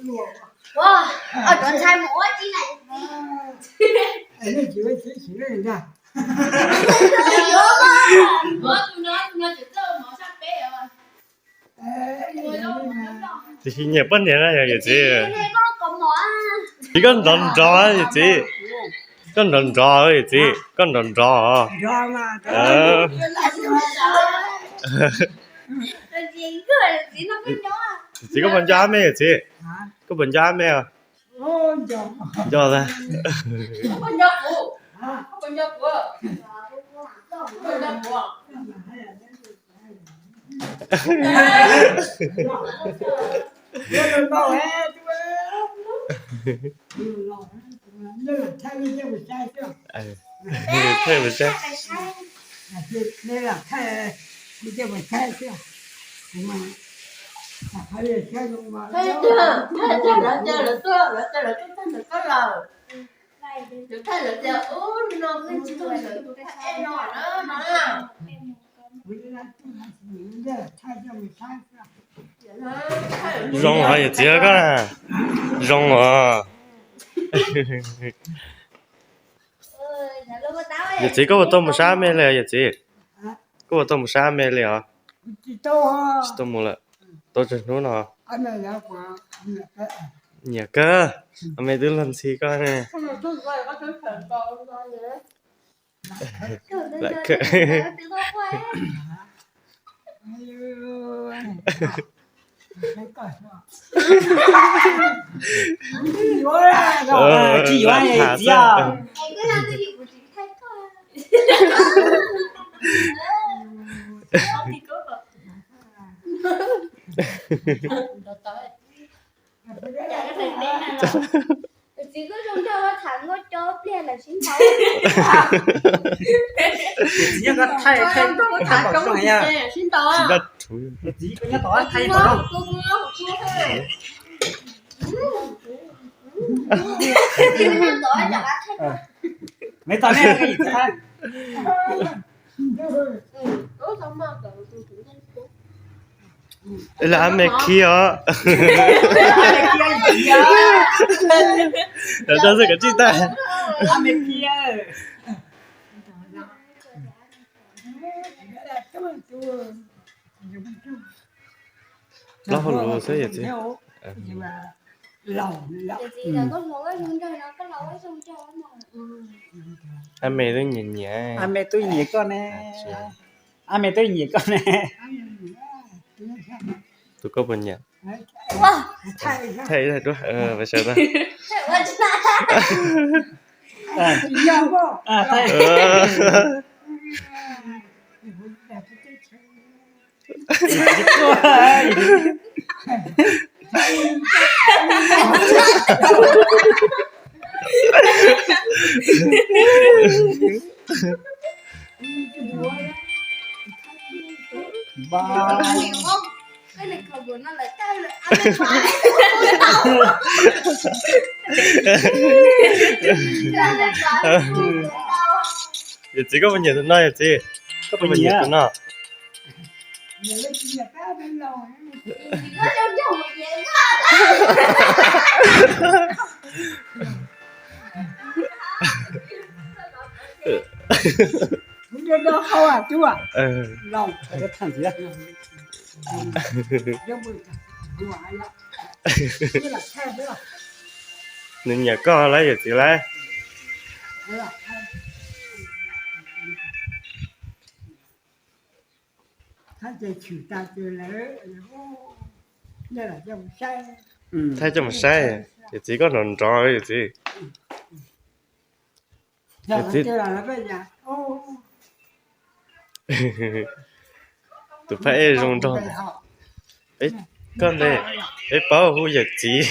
Ua, ua cov ntxhais mus ua tsis na. Tsis nyiam poj niam na yog yawm txiv. Txiv koj nrov nrov yawm txiv. Koj nrov nrov yawm txiv, koj nrov nrov. Txiv koj puas nco me yawm txiv? Koj puas nco me? Nco a. Zoo hov yawm txiv koj na. Zoo os. Yawm txiv koj puas tau mus sab me li yawm txiv? Koj puas tau mus sab me li os? Tsis tau mus lawm. Tau tsawg hnub no? Nyiam kawg. A me twb luag ntxhi koj ne. Lam khawm. Tsis yuav li txiv. Txiv koj zoo nraug tham nkauj coob pliag lawm sib ntaus. Txiv koj thaij thaij thaij pom zoo yog sib ntaus. Txiv koj nyob tom thaij pom zoo. Maiv tom ne. Lam me khi os. Lam tau xwb kav tsij tag. Plaub hau lus xwb yawm txiv. A me twb nyiam nyiam. A me twb nyiam koj ne. A me twb nyiam koj ne. Tus koj puas nyiam? Thaij duab, sawv tag. Yawm txiv koj puas nyiam tus no yawm txiv? Koj puas nyiam tus no? Nws nyiam koj lawm yawm txiv lawm. Thaij coj mus saib, yawm txiv koj nrov nrov yawm txiv. Tus phab ej zoo nraug. Koj ntej, peb paub hu yawm txiv.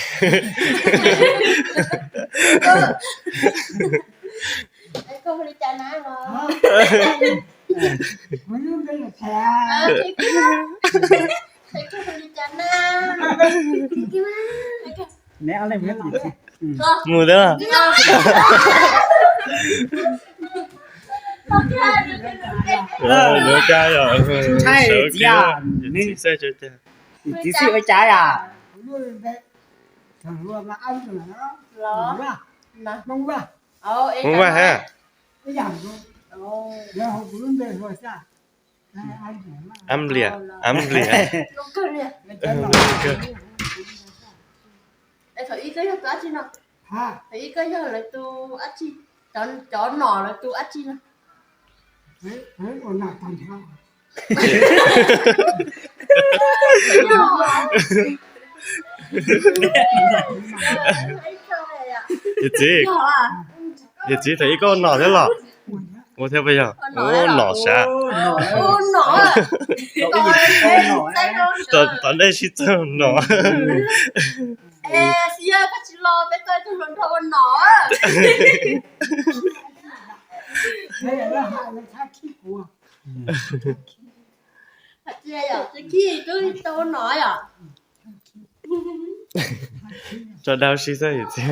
Mus tau. Ntxhais, txiv xwb ua cas a? Hmoob Vaj hab. Ab Lias, Ab Lias. Yawm txiv, yawm txiv, thaum ub koj ua nom thiab los? Ua thiab puas yog? Ua nom sav. Tom ntej sib txawj nom. Tso dab sib xwb yawm txiv.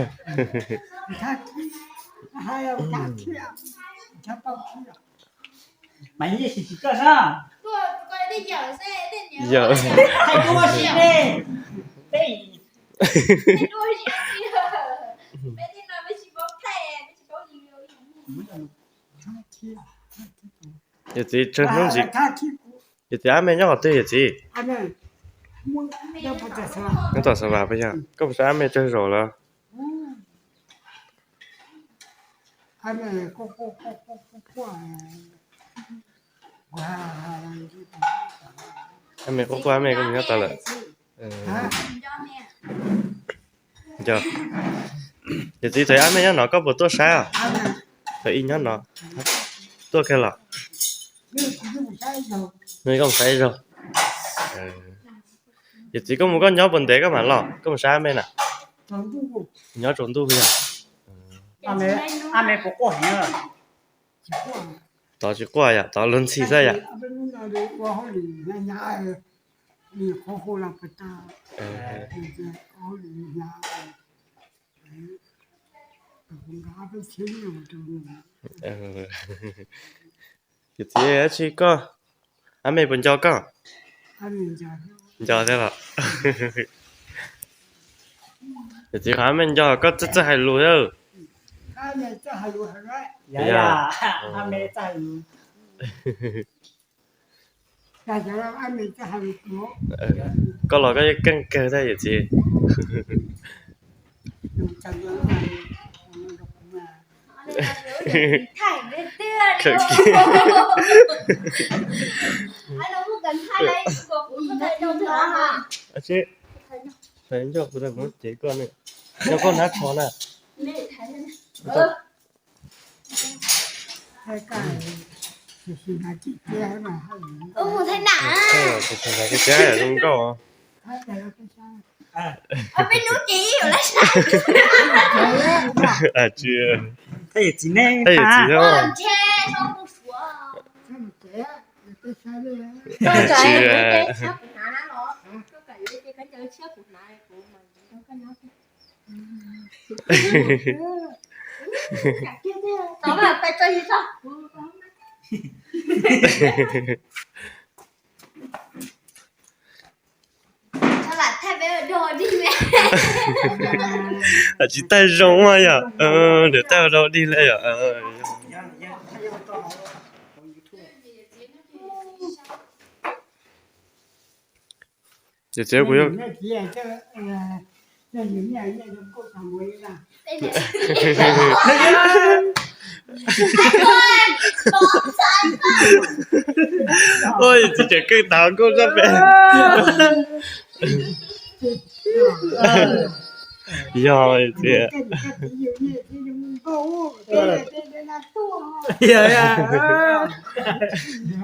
Yawm. Yawm txiv, tsawg hnub ntxiv, yawm txiv, Ab Mej nyob qhov twg yawm txiv? Nyob tom Xav Vas puas yog? Koj puas saib Ab Mej tsawg zaus lawm? Ab Mej quaj quaj, Ab Mej koj mus nyob tod lawm. Yawm txiv, thaum Ab Mej nyob no koj puas tuaj saib os? Thaum ub nyob no tuaj kiag los? Koj mus saib zaug. Yawm txiv, koj mus koj nyob puas ntev koj mam los? Koj mus saib Ab Mej na. Nyob tsaus ntuj yog? Tod tsis quaj yom, tod luag ntxhi xwb yom? Yawm txiv, dab tsi koj, Ab Mej puas nco koj? Nco thiab los? Yawm txiv, qhov Ab Mej nco koj txawj txawj hais lus thiab. Koj los koj yeej keej kawg thiab yawm txiv. Kawg kiag. Ncauj kuv tau kuv cev koj ne, nyob koj nab tsho na. Zoo nkauj. Tsis, yawm txiv thiab. Tsis, tsis tag zoo yom, niam tais ua dog dig li yom. Yawm txiv, kuv yuav, ua yawm txiv tseem keej tas nkauj tsob pem. Yog yawm txiv.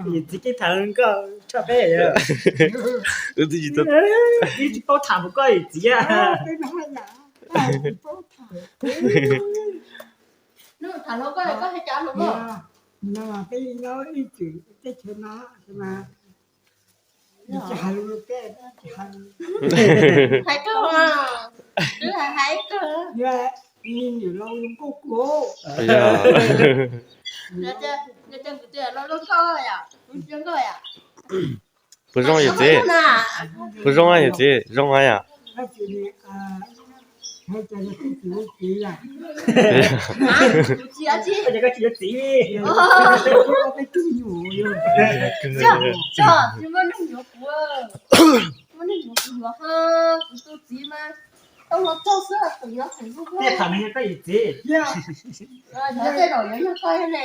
Yawm txiv keej tas nkauj tsob pem. Wb twb tsis tau, wb tsis paub tham mus koj yawm txiv. Hais kawg, twb hais hais kawg. Yog, puas zoo yawm txiv? Puas zoo yawm txiv? Zoo yawm txiv, zoo yom. Tsis, tsis yuav txiv. Tsis muaj neeg yuav kuv, muaj neeg yuav kuv yuav, kuv tus txiv mas tau los txog xwb tus yuav kuv. Tej thaum nws yog koj yawm txiv. Tej zaum yuav yog koj ne.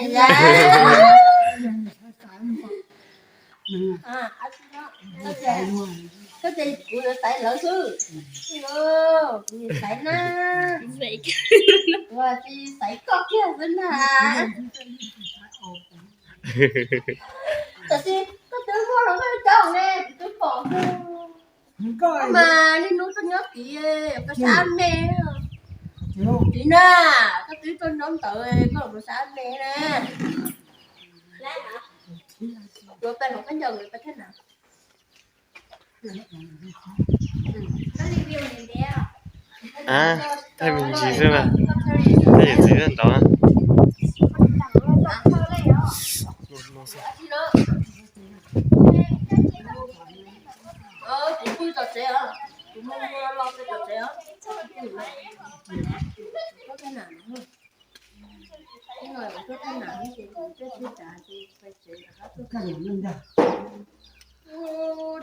Koj ces kuv yuav xaiv lawv xwb. Kuv yuav xaiv na. Kuv tsis xaiv koj kiag xwb na. Tam sis koj twb muaj los koj coj ne, kuv twb pom xwb. Koj mas niaj hnub tuaj nyob tid, koj sab me. Txiv na, koj twb tuaj nyob ntawd koj los sab me na. Yuav peb los koj ncaws peb thaj na. Tej me ntsis xwb na, tej yawm txiv ntawd. Kuv pw tom tsev os, kuv mus los pw tom tsev os.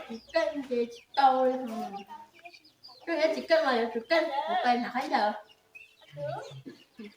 Tsis keej ces tsis tau li. Koj yuav tsis keej los yuav tsis keej, kuv pais nram qab ncaws. Tsis,